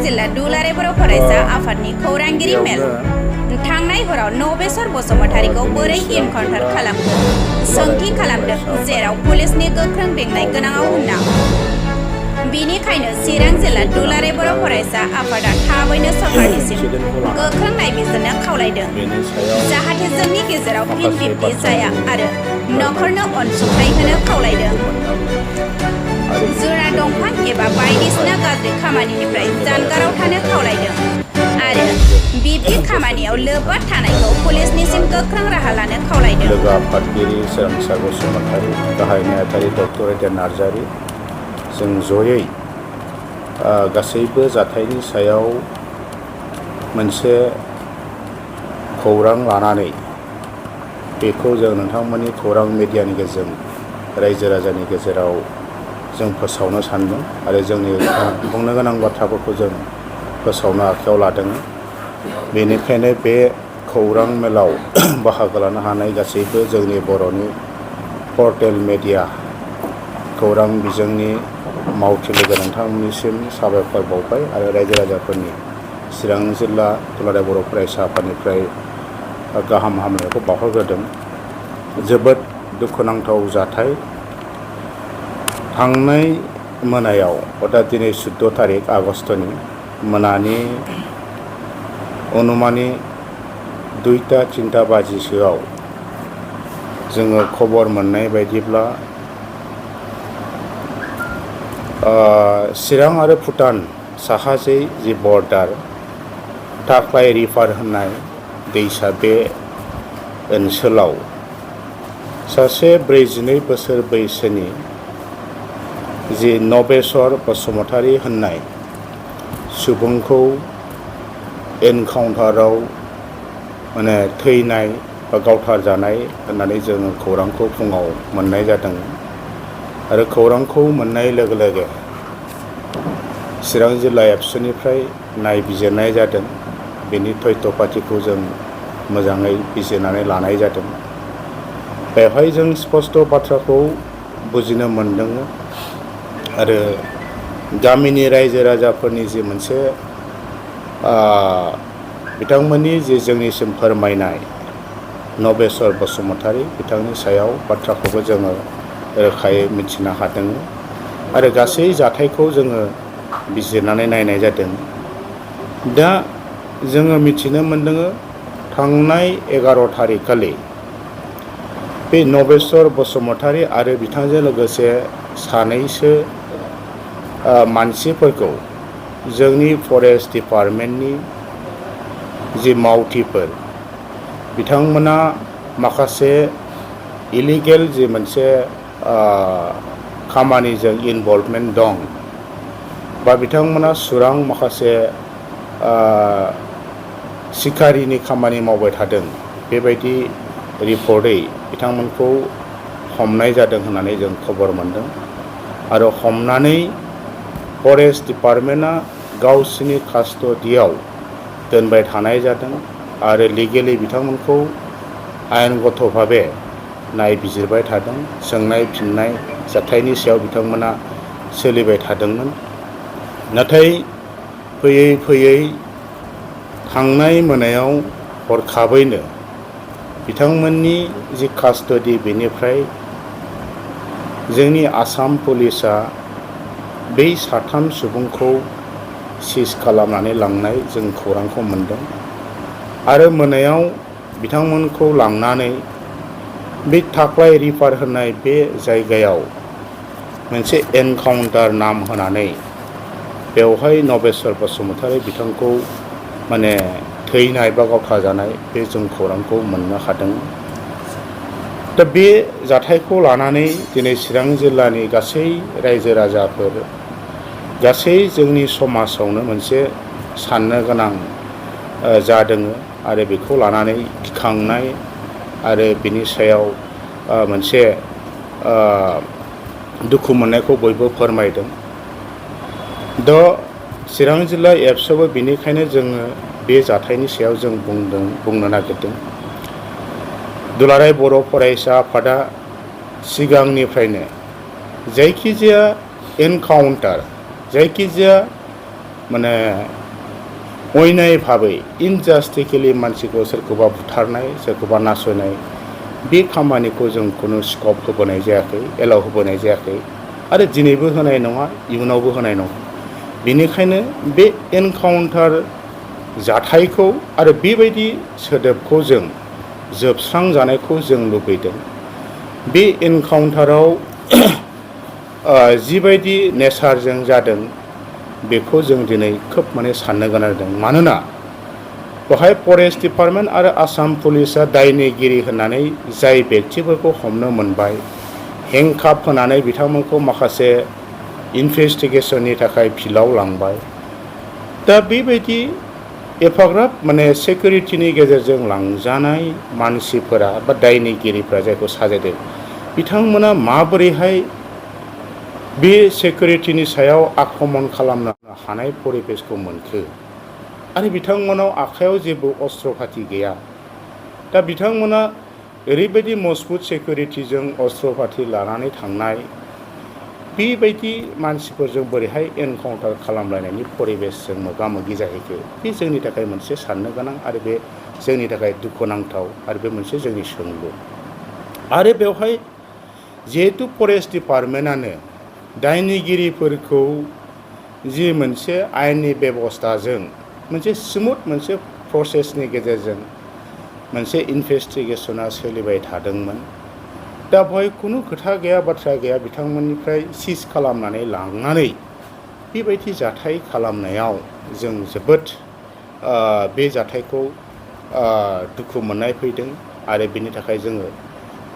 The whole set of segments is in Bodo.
जिल्ला दुलाराय बर' फरायसा आफादनि खौरांगिरि मेल थांनाय हराव नबेसर बसुमतारीखौ बोरै इनकाउन्टार खालामखो सोंथि खालामदों जेराव पुलिसनि गोख्रों बेंनाय गोनाङाव होनना बिनिखायनो चिरां जिल्ला दुलाराय बर' फरायसा आफादा थाबैनो सरकारनिसिम गोख्रों नायबिजिरनो खावलायदों जाहाथे जोंनि गेजेराव फिन बिब्दि जाया आरो नखरनो अनसुंथाइ होनो खावलायदों जुरा दंफां एबा बायदिसिना गाज्रि खामानिनिफ्राय जानगाराव थानो खावलायदों आरो बिब्दि खामानियाव लोब्बा थानायखौ पुलिसनिसिम गोख्रों राहा लानो खावलायदों। लोगो आफादगिरि सोरांसार बसुमतारी गाहाय नेहाथारि डक्टर एडेन नार्जारी जों जयै गासैबो जाथायनि सायाव मोनसे खौरां लानानै बेखौ जों नोंथांमोननि खौरां मिडियानि गेजेरजों रायजो राजानि गेजेराव जों फोसावनो सानदों आरो जोंनि बुंनो गोनां बाथ्राफोरखौ जों फोसावनो आखायाव लादों। बेनिखायनो बे खौरां मेलाव बाहागो लानो हानाय गासैबो जोंनि बर'नि पर्टेल मिडिया खौरां बिजोंनि मावथि लोगो नोंथांमोननिसिम साबायखर बावबाय आरो रायजो राजाफोरनि चिरां जिल्ला दुलाराय बर' फरायसा आफादनिफ्राय गाहाम हामलायनायखौ बावहरग्रोदों। जोबोद दुखुनांथाव जाथाय थांनाय मोनायाव अर्थात दिनै 14 तारिख आगस्टनि मोनानि अनुमानि 2-3 बाजिसोआव जोङो खबर मोननाय बायदिब्ला चिरां आरो भुटान साहाजै जि बर्डार टाक्लाय रिभार होननाय दैसा बे ओनसोलाव सासे 42 बोसोर बैसोनि जि नबेसर बसुमतारी होननाय सुबुंखौ एनकाउन्टाराव माने थैनाय बा गावथारजानाय होननानै जोङो खौरांखौ फुङाव मोननाय जादों आरो खौरांखौ मोननाय लोगो लोगो चिरां जिल्ला एबसुनिफ्राय नायबिजिरनाय जादों। बेनि तथ्य पातिखौ जों मोजाङै बिजिरनानै लानाय जादों। बेवहाय जों स्पष्ट बाथ्राखौ बुजिनो मोनदों आरो गामिनि रायजो राजाफोरनि जि मोनसे बिथांमोननि जि जोंनिसिम फोरमायनाय नबेसर बसुमतारी बिथांनि सायाव बाथ्राखौबो जोङो रोखायै मिथिनो हादों आरो गासै जाथायखौ जोङो बिजिरनानै नायनाय जादों। दा जोङो मिथिनो मोनदों थांनाय 11 तारिखखालि बे नबेसर बसुमतारी आरो बिथांजों लोगोसे सानैसो मानसिफोरखौ जोंनि फरेस्ट डिपार्टमेन्टनि जि मावथिफोर बिथांमोना माखासे इलिगेल जि मोनसे खामानिजों इनभल्भमेन्ट दं बा बिथांमोना सुरां माखासे सिखारिनि खामानि मावबाय थादों बेबायदि रिपर्टै बिथांमोनखौ हमनाय जादों होननानै जों खबर मोनदों आरो हमनानै फरेस्ट डिपार्टमेन्टआ गावसिनि कास्टडियाव दोनबाय थानाय जादों आरो लिगेलि बिथांमोनखौ आयेनगत भाबे नायबिजिरबाय थादों। सोंनाय फिननाय जाथायनि सायाव बिथांमोना सोलिबाय थादोंमोन। नाथाय फैयै फैयै थांनाय मोनायाव हरखाबैनो बिथांमोननि जि कास्टडि बेनिफ्राय जोंनि आसाम पुलिसा बै 3 सुबुंखौ सिज खालामनानै लांनाय जों खौरांखौ मोनदों आरो मोनायाव बिथांमोनखौ लांनानै बे टाक्लाय रिभार होननाय बे जायगायाव मोनसे एनकाउन्टार नाम होनानै बेवहाय नबेसर बसुमतारी बिथांखौ माने थैनाय बा गावथारजानाय बे जों खौरांखौ मोननो हादों। दा बे जाथायखौ लानानै दिनै चिरां जिल्लानि गासै रायजो राजाफोर गासै जोंनि समाजावनो मोनसे साननो गोनां जादों आरो बेखौ लानानै गिखांनाय आरो बिनि सायाव मोनसे दुखु मोननायखौ बयबो फोरमायदों। दा चिरां जिल्ला एबसुआवबो बेनिखायनो जोङो बे जाथायनि सायाव जों बुंनो नागिरदों। दुलाराय बर' फरायसा आफादा सिगांनिफ्रायनो जायखिजाया एनकाउन्टार जायखिजाया माने अयनाय भाबै इनजास्टिकेलि मानसिखौ सोरखौबा बुथारनाय सोरखौबा नासयनाय बे खामानिखौ जों खुनु स्कप होबोनाय जायाखै, एलाव होबोनाय जायाखै आरो दिनैबो होनाय नङा, इयुनावबो होनाय नङा। बेनिखायनो बे एनकाउन्टार जाथायखौ आरो बेबायदि सोदोबखौ जों जोबस्रांजानायखौ जों लुबैदों। बे एनकाउन्टाराव जिबायदि नेचारजों जादों बेखौ जों दिनै खोब साननो गोनां जादों। मानोना बेवहाय फरेस्ट डिपार्टमेन्ट आरो आसाम पुलिसा दायनिगिरि होननानै जाय बेक्तिफोरखौ हमनो मोनबाय, हेंकाप होनानै बिथांमोनखौ माखासे इनभेस्टिगेसननि थाखाय फिल्डआव लांबाय। दा बेबायदि एफाग्राब सिकिउरिटिनि गेजेरजों लांजानाय मानसिफोरा बा दायनिगिरिफोरा जायखौ साजायदों, बिथांमोना माबोरैहाय बे सिकिउरिटिनि सायाव आक्रमण खालामनो हानाय परिबेसखौ मोनखो आरो बिथांमोनाव आखायाव जेबो अस्त्र फाथि गैया। दा बिथांमोना ओरैबायदि मजबुत सिकिउरिटिजों अस्त्र फाथि लानानै थांनाय बेबायदि मानसिफोरजों बोरैहाय एनकाउन्टार खालामलायनायनि परिबेसजों मोगा मोगि जाहैखो, बे जोंनि थाखाय मोनसे साननो गोनां आरो बे जोंनि थाखाय दुखुनांथाव आरो बे मोनसे जोंनि सोंलु। आरो बेवहाय जिहेतु फरेस्ट डिपार्टमेन्टआनो दायनिगिरिफोरखौ जि मोनसे आयेननि बेबस्थाजों मोनसे स्मुथ प्रसेसनि गेजेरजों मोनसे इनभेस्टिगेसना सोलिबाय थादोंमोन। दा बेवहाय खुनु खोथा गैया, बाथ्रा गैया, बिथांमोननिफ्राय सिज खालामनानै लांनानै बेबायदि जाथाय खालामनायाव जों जोबोद बे जाथायखौ दुखु मोननाय फैदों। आरो बेनि थाखाय जोङो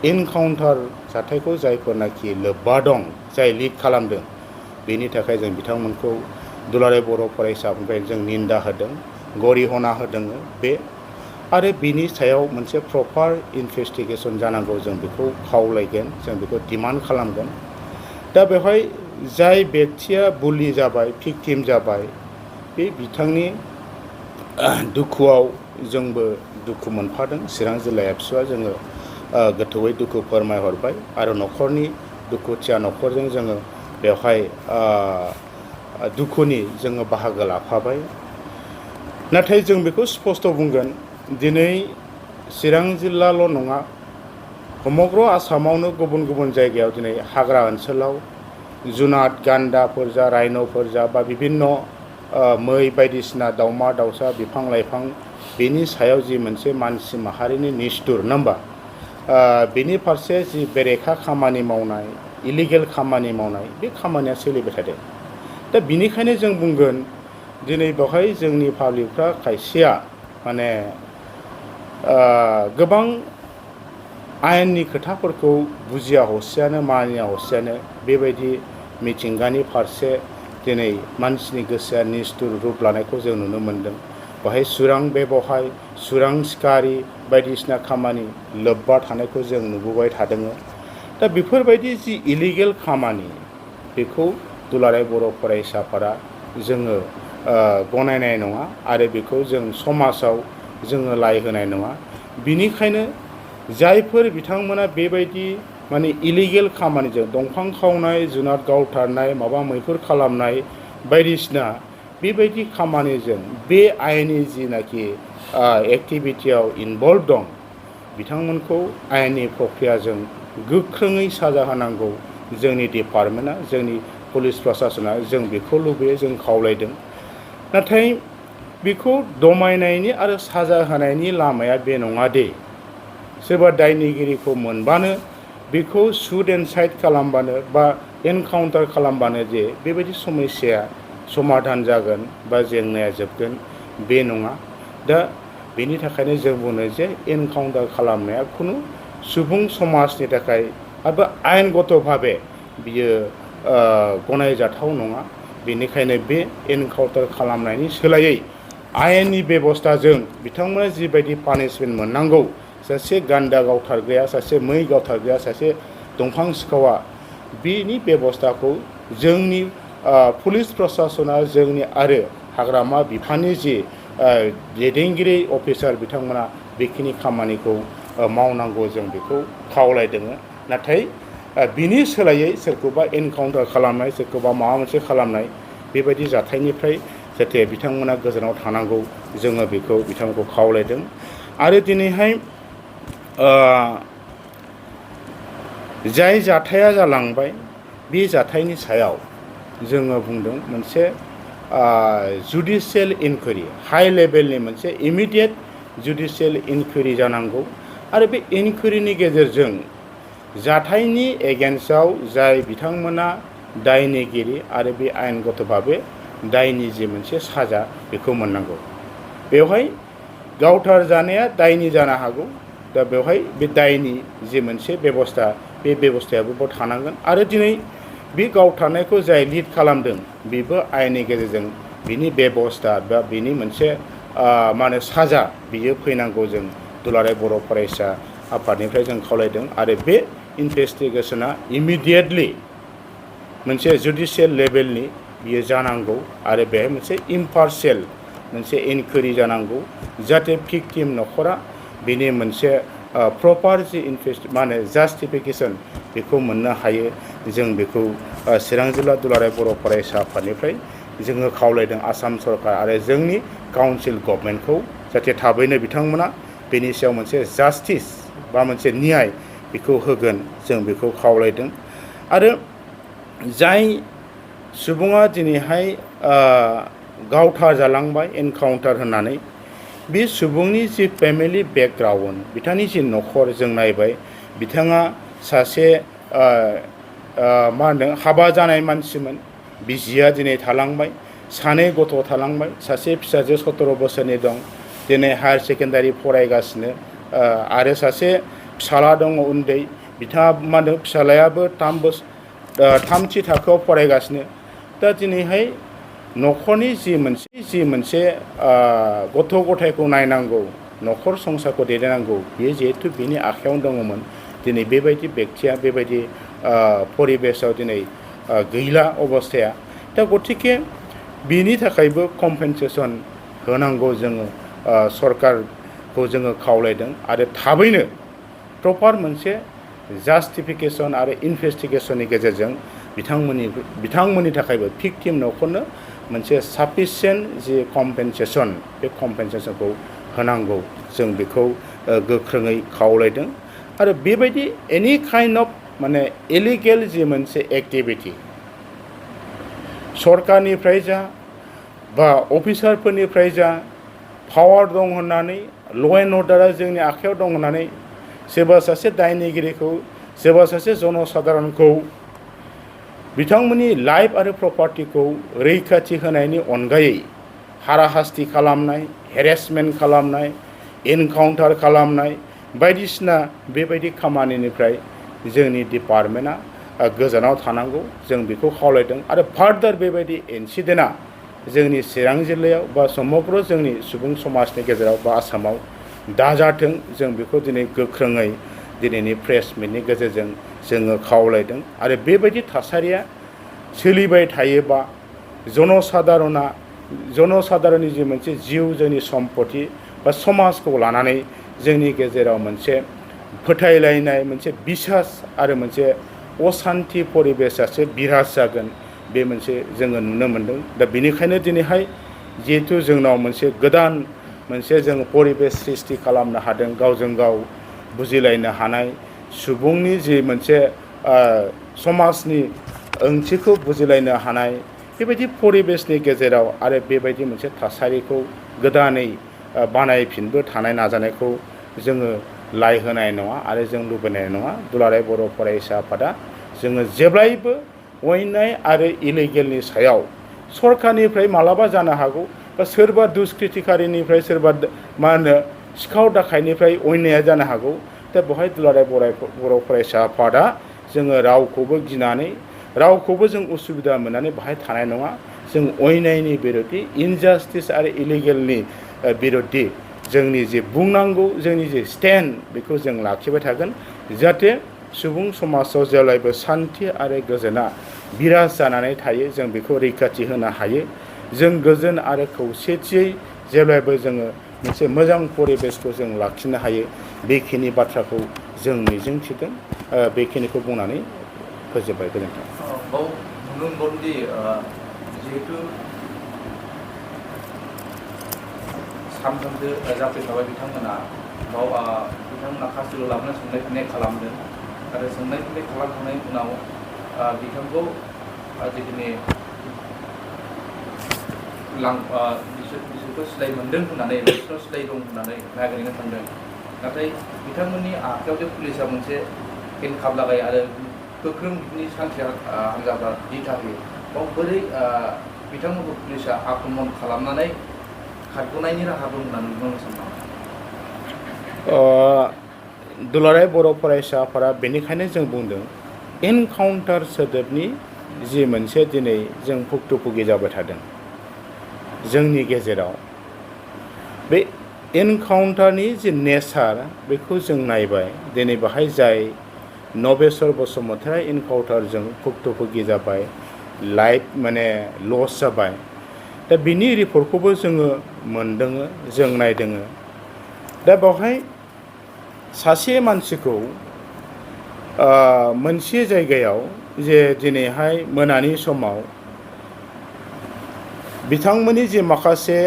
एनकाउन्टार जाथायखौ जायफोरनाखि लोब्बा दं, जाय लिड खालामदों, बेनि थाखाय जों बिथांमोनखौ दुलाराय बर' फरायसाफोरनिफ्राय जों निन्दा होदों, गरिहना होदों। बे आरो बिनि सायाव मोनसे प्रपार इनभेस्टिगेसन जानांगौ, जों बेखौ खावलायगोन, जों बेखौ डिमान्ड खालामगोन। दा बेवहाय जाय बेक्तिया बुलि जाबाय, भिक्टिम जाबाय, बे बिथांनि दुखुआव जोंबो दुखु मोनफादों। चिरां जिल्ला एबसुआ जोङो गोथौयै दुखु फोरमायहरबाय आरो न'खरनि दुखुथिया न'खरजों जोङो बेवहाय दुखुनि जोङो बाहागो लाफाबाय। नाथाय जों बेखौ स्पष्ट बुंगोन, दिनै चिरां जिल्लाल' नङा, समग्र आसामावनो गुबुन गुबुन जायगायाव दिनै हाग्रा ओनसोलाव जुनाद, गान्दाफोर जा, राइन'फोर जा, बा बिभिन्न मै बायदिसिना दाउमा दाउसा, बिफां लाइफां, बेनि सायाव जि मोनसे मानसि माहारिनि निष्ठुर नङा होमबा, बेनि फारसे जि बेरेखा खामानि मावनाय, इलिगेल खामानि मावनाय, बे खामानिया सोलिबाय थादों। दा बिनिखायनो जों बुंगोन, दिनै बेवहाय जोंनि पाब्लिकफ्रा खायसेया गोबां आयेननि खोथाफोरखौ बुजिया हसियानो, मानिया हसियानो बेबायदि मिथिंगानि फारसे दिनै मानसिनि गोसोआ निष्ठुर रुप लानायखौ जों नुनो मोन्दों। बेवहाय सुरां बेबहाय, सुरां सिखारि बायदिसिना खामानि लोब्बा थानायखौ जों नुबोबाय थादों। दा बेफोरबायदि जि इलिगेल खामानि, बेखौ दुलाराय बर' फरायसाफोरा जोङो गनायनाय नङा आरो बेखौ जों समाजाव जोङो लाय होनाय नङा। बिनिखायनो जायफोर बिथांमोना बेबायदि इलिगेल खामानिजों दंफां खावनाय, जुनाद गावथारनाय, माबा मैहुर खालामनाय बायदिसिना बेबायदि खामानिजों बे आयेननि जिनाखि एक्टिभिटियाव इनभल्भ दं, बिथांमोनखौ आयेननि प्रक्रियाजों गोख्रोङै साजा होनांगौ जोंनि डिपार्टमेन्टआ, जोंनि पुलिस प्रसासना, जों बेखौ लुबैयो, जों खावलायदों। नाथाय बेखौ दमायनायनि आरो साजा होनायनि लामाया बे नङा दे सोरबा दायनिगिरिखौ मोनबानो बेखौ सुट एन्ड साइड खालामबानो बा एनकाउन्टार खालामबानो जे बेबायदि समस्याया समाधान जागोन बा जेंनाया जोबगोन, बे नङा। दा बेनि थाखायनो जों बुङो जे एनकाउन्टार खालामनाया खुनु सुबुं समाजनि थाखाय आरो आयेनगत भाबे बियो गनायजाथाव नङा। बेनिखायनो बे एनकाउन्टार खालामनायनि सोलायै आयेननि बेबस्थाजों बिथांमोना जिबायदि पानिशमेन्ट मोननांगौ, सासे गान्दा गावथारग्राया, सासे मै गावथारग्राया, सासे दंफां सिखावा, बेनि बेबस्थाखौ जोंनि पुलिस प्रसासना, जोंनि आरो हाग्रामा बिफाननि जि दैदेनगिरि अफिसार, बिथांमोना बेखिनि खामानिखौ मावनांगौ, जों बेखौ खावलायदों। नाथाय बिनि सोलायै सोरखौबा एनकाउन्टार खालामनाय, सोरखौबा माबा मोनसे खालामनाय, बेबायदि जाथायनिफ्राय जाहाथे बिथांमोना गोजानाव थानांगौ जोङो बेखौ बिथांमोनखौ खावलायदों। आरो दिनैहाय जाय जाथाया जालांबाय बे जाथायनि सायाव जोङो बुंदों मोनसे जुडिशियेल इनकुवेरि हाइ लेभेलनि मोनसे इमिडियेट जुडिशियेल इनकुवेरि जानांगौ। आरो बे इनकुवेरिनि गेजेरजों जाथायनि एगेन्स्टआव जाय बिथांमोना दायनिगिरि आरो बे आयेनगत भाबै दायनि जे मोनसे साजा बेखौ मोननांगौ। बेवहाय गावथार जानाया दायनि जानो हागौ, दा बेवहाय बे दायनि जे मोनसे बेबस्था बे बेबस्थायाबो बेयाव थानांगोन। आरो दिनै बे गावथारनायखौ जाय लिड खालामदों बेबो आयेननि गेजेरजों बिनि बेबस्था बा बिनि मोनसे मा होनो साजा बियो फैनांगौ जों दुलाराय बर' फरायसा आफादनिफ्राय जों खावलायदों। आरो बे इनभेस्टिगेसना इमिडियेटलि मोनसे जुडिशियेल लेभेलनि बियो जानांगौ आरो बेहाय मोनसे इम्पार्शियेल मोनसे इनकुवेरि जानांगौ जाहाथे भिक्टिम न'खरा बिनि मोनसे प्रपार जि मा होनो जास्टिफिकेसन बेखौ मोननो हायो। जों बेखौ चिरां जिल्ला दुलाराय बर' फरायसा आफादनिफ्राय जोङो खावलायदों आसाम सरकार आरो जोंनि काउन्सिल गभर्नमेन्टखौ जाहाथे थाबैनो बिथांमोना बेनि सायाव मोनसे जास्टिस बा मोनसे न्याय बेखौ होगोन जों बेखौ खावलायदों। आरो जाय सुबुङा दिनैहाय गावथार जालांबाय एनकाउन्टार होननानै बे सुबुंनि जि फेमिलि बेकग्राउन्ड बिथांनि जि न'खर जों नायबाय बिथाङा सासे मा होनदों हाबा जानाय मानसिमोन, बिसिया दिनै थालांबाय, सानै गथ' थालांबाय, सासे फिसाजो 17 बोसोरनि दं दिनै हायार सेकेन्डारि फरायगासिनो आरो सासे फिसाला दङ उन्दै, बिथाङा मा होनदों फिसालायाबो थामथि थाखोआव फरायगासिनो। दा दिनैहाय न'खरनि जि मोनसे गथ' गथायखौ नायनांगौ, न'खर संसारखौ दैदेननांगौ बियो जिहेथु बिनि आखायावनो दङमोन। दिनै बेबायदि बेक्तिया बेबायदि परिबेसाव दिनै गैला अबस्थाया। दा गतिके बिनि थाखायबो कम्पेनसेसन होनांगौ जोङो सरकारखौ जोङो खावलायदों। आरो थाबैनो प्रपार मोनसे जास्टिफिकेसन आरो इनभेस्टिगेसननि गेजेरजों बिथांमोननि थाखायबो भिक्टिम न'खरनो मोनसे साफिसियेन्ट जि कम्पेनसेसन बे कम्पेनसेसनखौ होनांगौ जों बेखौ गोख्रोङै खावलायदों। आरो बेबायदि एनि काइन्ड अफ माने इलिगेल जि मोनसे एक्टिभिटि सरकारनिफ्राय जा बा अफिसारफोरनिफ्राय जा पावार दं होननानै ल' एन्ड अर्डारा जोंनि आखायाव दं होननानै सोरबा सासे दायनिगिरिखौ सोरबा सासे जनसाधारनखौ बिथांमोननि लाइफ आरो प्रपार्टिखौ रैखाथि होनायनि अनगायै हाराहास्ति खालामनाय, हेरेसमेन्ट खालामनाय, एनकाउन्टार खालामनाय बायदिसिना बेबायदि खामानिनिफ्राय जोंनि डिपार्टमेन्टआ गोजानाव थानांगौ जों बेखौ खावलायदों। आरो फार्दार बेबायदि इन्सिडेन्टआ जोंनि चिरां जिल्लायाव बा समग्र जोंनि सुबुं समाजनि गेजेराव बा आसामाव दाजाथों जों बेखौ दिनै गोख्रोङै दिनैनि प्रेस मिटनि गेजेरजों जोङो खावलायदों। आरो बेबायदि थासारिया सोलिबाय थायोबा जनसाधारननि जि मोनसे जिउ जोंनि सम्पति बा समाजखौ लानानै जोंनि गेजेराव मोनसे फोथायलायनाय मोनसे बिसास आरो मोनसे असान्ति परिबेसासो बिराज जागोन बे मोनसे जोङो नुनो मोनदों। दा बेनिखायनो दिनैहाय जिहेथु जोंनाव मोनसे गोदान मोनसे जों परिबेस सृष्टि खालामनो हादों, गावजों गाव बुजिलायनो हानाय सुबुंनि जि मोनसे समाजनि ओंथिखौ बुजिलायनो हानाय बेबायदि परिबेसनि गेजेराव आरो बेबायदि मोनसे थासारिखौ गोदानै बानायफिनबो थानाय नाजानायखौ जोङो लाइ होनाय नङा आरो जों लुबैनाय नङा। दुलाराय बर' फरायसा आफादा जोङो जेब्लायबो अयनाय आरो इलिगेलनि सायाव सरकारनिफ्राय मालाबा जानो हागौ बा सोरबा दुष्कृतिकारिनिफ्राय सोरबा मा होनो सिखाव दाखायनिफ्राय अयनाया जानो हागौ। दा बेवहाय दुलाराय बर' फरायसा आफादा जोङो रावखौबो गिनानै रावखौबो जों उसुबिदा मोननानै बाहाय थानाय नङा। जों अयनायनि बिरुद्धि इनजास्टिस आरो इलिगेलनि बिरुद्धि जोंनि जे बुंनांगौ जोंनि जे स्टेन्ड बेखौ जों लाखिबाय थागोन जाहाथे सुबुं समाजाव जेब्लायबो सान्थि आरो गोजोना बिराज जानानै थायो जों बेखौ रैखाथि होनो हायो। जों गोजोन आरो खौसेथियै जेब्लायबो जोङो मोनसे मोजां परिबेसखौ जों लाखिनो हायो बेखिनि बाथ्राखौ जों मिजिंथिदों। बेखिनिखौ बुंनानै फोजोबबाय। गोजोन्थों। बाव नुनो मोनबावदोंदि जिहेतु सानथामसो जाफैखाबाय बिथांमोना बिथांमोना कास्टडियाव लाबोना सोंनाय फिन्नाय खालामदों आरो सोंनाय फिन्नाय खालामखांनायनि उनाव बिथांखौ जिखिनि बिसोरखौ सिलाइ मोन्दों होननानै बिसोरनाव सिलाइ दं होननानै नागिरनो थांदों। नाथाय बिथांमोननि आखायाव जे पुलिसा मोनसे हेन्डकाफ लागायो आरो गोख्रों बिदिनो सान्थ्रि हान्जाफ्रा दिथा होयो बाव बोरै बिथांमोनखौ पुलिसा आक्रमन खालामनानै खारग'नायनि राहा दं होननानै बुंनो सानो? दुलाराय बर' फरायसा आफादा बेनिखायनो जों बुंदों एनकाउन्टार सोदोबनि जि मोनसे दिनै जों भुक्तभुगि जाबाय थादों जोंनि गेजेराव बे एनकाउन्टारनि जि नेचार बेखौ जों नायबाय दिनै बाहाय जाय नबेस्वर बसुमतारी एनकाउन्टारजों भुक्तभुगि जाबाय लाइफ माने लस जाबाय दा बिनि रिपर्टखौबो जोङो मोनदों जों नायदों दा बेवहाय सासे मानसिखौ मोनसे जायगायाव जे दिनैहाय मोनानि समाव बिथांमोननि जे माखासे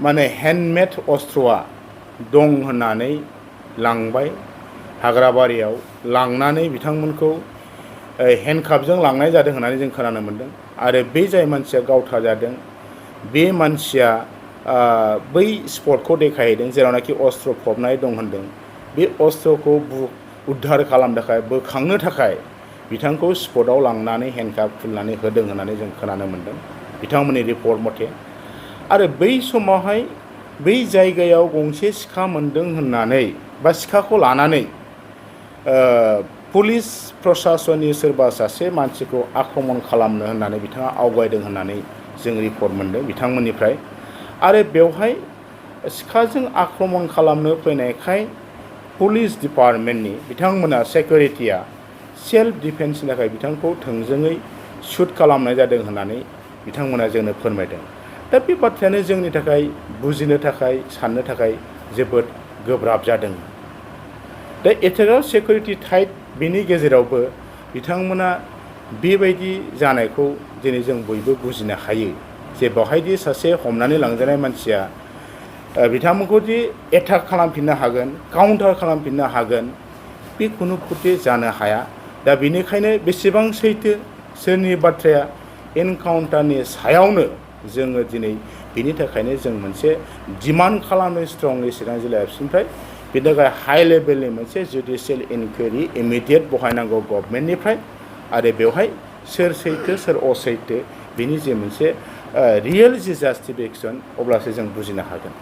माने हेन्डमेड अस्त्रआ दं होननानै लांबाय हाग्राबारियाव लांनानै बिथांमोनखौ हेन्डकाफजों लांनाय जादों होननानै जों खोनानो मोन्दों आरो बे जाय मानसिया गावथारजादों बे मानसिया बै स्पटखौ देखायहैदों जेरावनाखि अस्त्र फबनाय दं होनदों बे अस्त्रखौ उद्धार खालामनो थाखाय बोखांनो थाखाय बिथांखौ स्पटआव लांनानै हेन्डकाफ खुलिनानै होदों होननानै जों खोनानो मोन्दों बिथांमोननि रिपर्ट मथे आरो बै समावहाय बै जायगायाव गंसे सिखा मोन्दों होननानै बा सिखाखौ लानानै पुलिस प्रसासननि सोरबा सासे मानसिखौ आक्रमन खालामनो होननानै बिथाङा आवगायदों होननानै जों रिपर्ट मोन्दों बिथांमोननिफ्राय आरो बेवहाय सिखाजों आक्रमन खालामनो फैनायखाय पुलिस डिपार्टमेन्टनि बिथांमोना सेक्युरिटिया सेल्फ डिफेन्सनि थाखाय बिथांखौ थोंजोङै शुट खालामनाय जादों होननानै बिथांमोना जोंनो फोरमायदों दा बे बाथ्रायानो जोंनि थाखाय बुजिनो थाखाय साननो थाखाय जोबोद गोब्राब जादों दा एथेगाव सेक्युरिटि टाइट बेनि गेजेरावबो बिथांमोना बेबायदि जानायखौ दिनै जों बयबो बुजिनो हायो जे बेवहायदि सासे हमनानै लांजानाय मानसिया बिथांमोनखौ दि एटाक खालामफिननो हागोन काउन्टार खालामफिननो हागोन बे खुनु फुरथि जानो हाया दा बेनिखायनो बेसेबां सैथो सोरनि बाथ्राया एनकाउन्टारनि सायावनो जोङो दिनै बेनि थाखायनो जों मोनसे डिमान्ड खालामो स्ट्रंलि चिरां जिल्ला एबसुनिफ्राय बेनि थाखाय हाइ लेभेलनि मोनसे जुडिशियेल इनकुवेरि इमिडियेट बहायनांगौ गभर्नमेन्टनिफ्राय आरो बेवहाय सोर सैथो सोर असैथो बेनि जे मोनसे रियेल जि जास्टिफिकेसन अब्लासो जों बुजिनो हागोन।